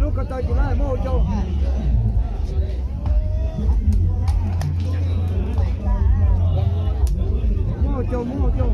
Lub ko taw ces lawv muab ua cau. Muab ua cau, muab ua cau.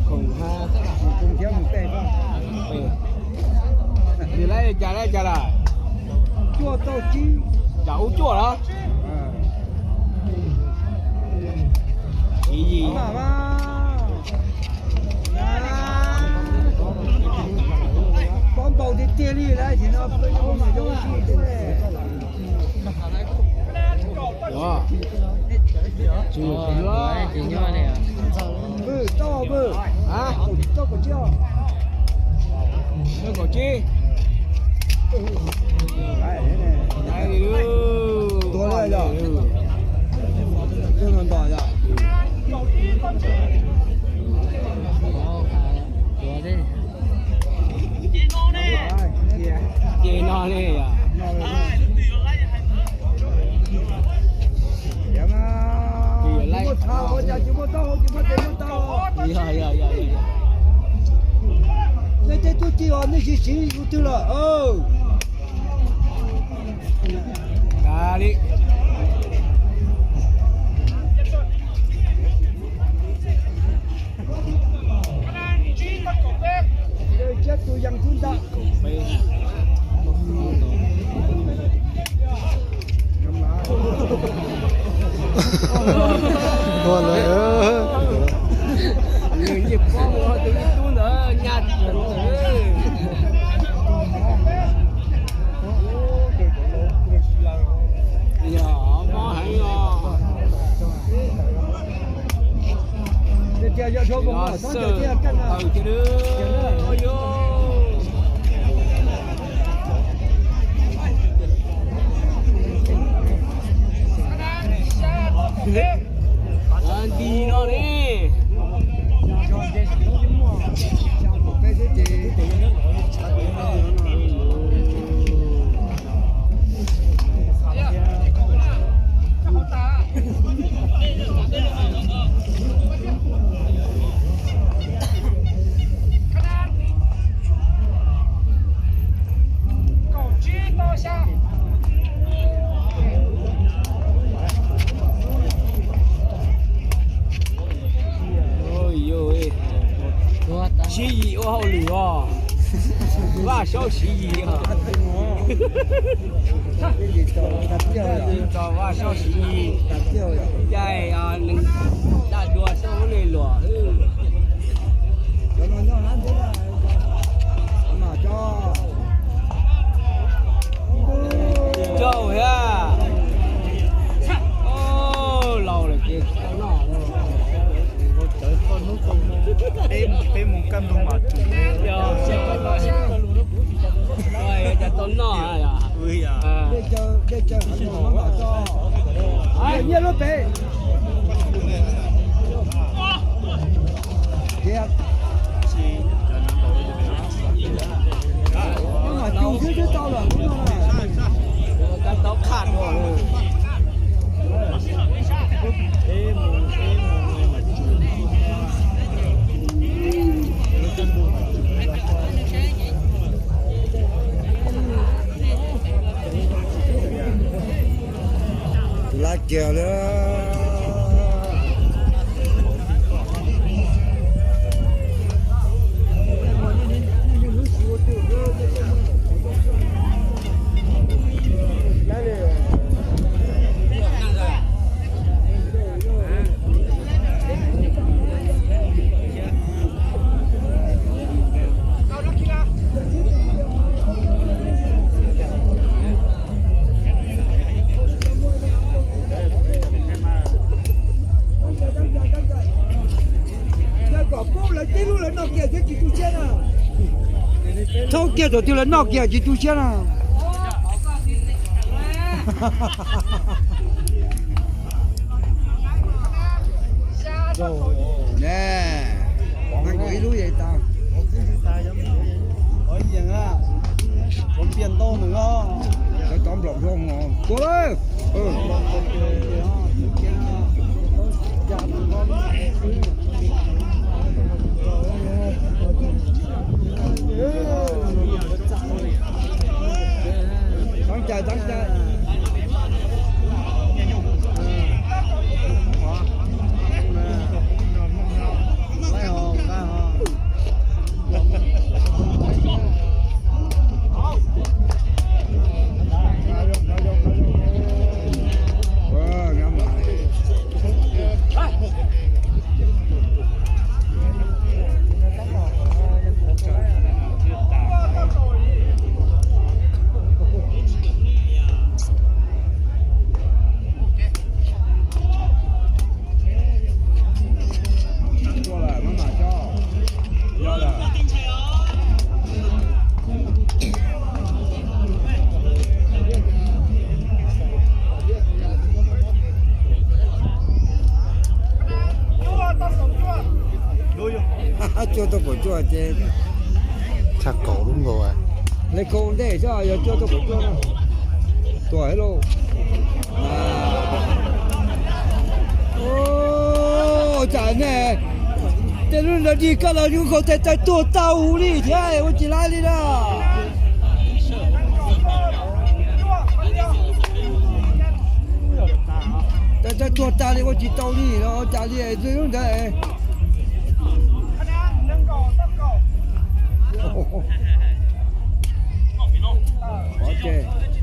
Khoom hab, nws laib li cas, laib li cas lawm? Cuaj tauj tsib. Cas ub cuaj los? Tsis yim. Pob npaum tiag tiag li lawm, tab sis no peb yuav mus mus zoo ib sim. Tsis yim los? Vwm tauj vwm. Tauj kaum tsib. Tauj kaum tsib. Tuag li yog. Twb no nto yog. Ces no ne yog. Tsis muaj thav ua cas tsis muaj taub hau tsis muaj tes muaj taw. Yog, yog, yog, yog. Nej tej tub txib os, nej siv siv yus twg lawm? Kav li. Siab tus yees xwb ntag. Ua lawm. Nws nyiaj pob ua tus ib tub ntawd nyaj tsuag ntawd. Yog mob heev os. Los xwb, taw cia lwb, ua yog. Nti no ne. Saub Siv Yis, tso Vaj Saub Siv Yis, caij daj dua saub le luam. Coj thiab, laus lawm ces peb mus kaj ntug mas tsum. Cas tau noj. Nyiaj lub pem. Mas mas cug xwb twb tau lawm. Tau qhaj dua. Tus lab kiag lawm. Thaub kiag thaum twg lawv noj kiag tsis tu siab na. Ib lub yeej tas. Cov tov nplaum hlo mus tua lawm. Teeb cai teeb cai. Cuaj tau kaum cuaj ces tshaj kaum lub nkaus. Le kaum ntej xwb yog cuaj tau kaum cuaj na. Tuaj lauj. Tsam ne, tej lub ntawd dig koj los yus nkaus tes taw tuag tau li thiab ua tsis laib li na. Tes taw tuag tag li ua tsis tau li los cas li lub ntawd. Pov tseg.